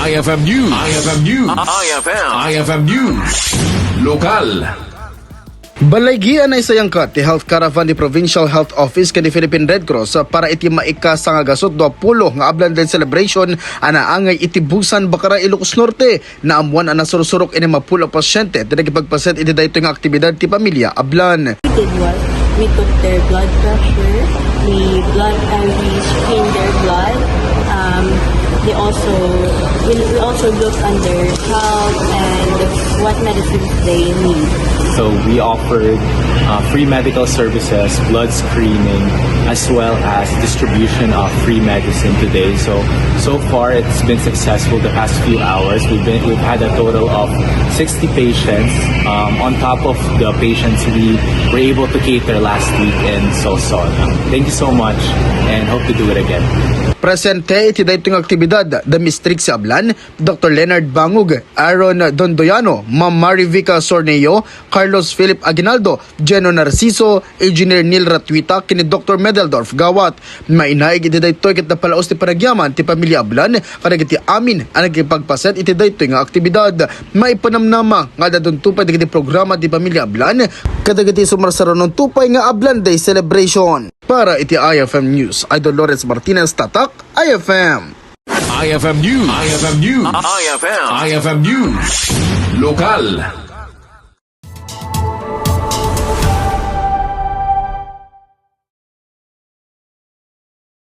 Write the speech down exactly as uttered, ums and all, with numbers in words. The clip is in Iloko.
I F M News. I F M News. I F M. I F M News. Lokal. Balaygian a naisayangkat ti Health Caravan ti Provincial Health Office ken ti Philippine Red Cross para iti maikasanga gasut dua pulo nga Ablan Day celebration a naangay iti Busan, Bacara, Ilocos Norte. Naammuan a nasursurok idi mapulo a pasyente ti nakipagpaset iti daytoy nga aktibidad ti pamilya Ablan. We did was we took their blood pressure, we blood, uh, we screened their blood. Um, they also we, we also looked on their health and what medicines they need. So we offered uh, free medical services, blood screening, as well as distribution of free medicine today. So so far it's been successful the past few hours. We've been we've had a total of sixty patients, um, on top of the patients we were able to cater last week in Sorsogon. Thank you so much and hope to do it again. Presente iti daytoy nga aktibidad da Miss Trixie Ablan, Doktor Leonard Bangug, Aaron Dondoyano, Ma'am Marivica Sorneo, Carlos Philip Aguinaldo, Geno Narciso, Engineer Neil Ratuita, ken ni Doktor Medeldorf Gawat. Mainaig iti daytoy ket napalaos ti panagyaman ti pamilya Ablan kadagiti amin a nagpagpaset iti daytoy nga aktibidad. Maipanamnama nga adda duntupay dagiti programa ti pamilya Ablan kadagiti sumarsarunong tupay nga Ablan Day celebration. Para iti I F M News, Idol Lawrence Martinez, Tatak, I F M. I F M News. I F M News. I F M. I F M News. Lokal.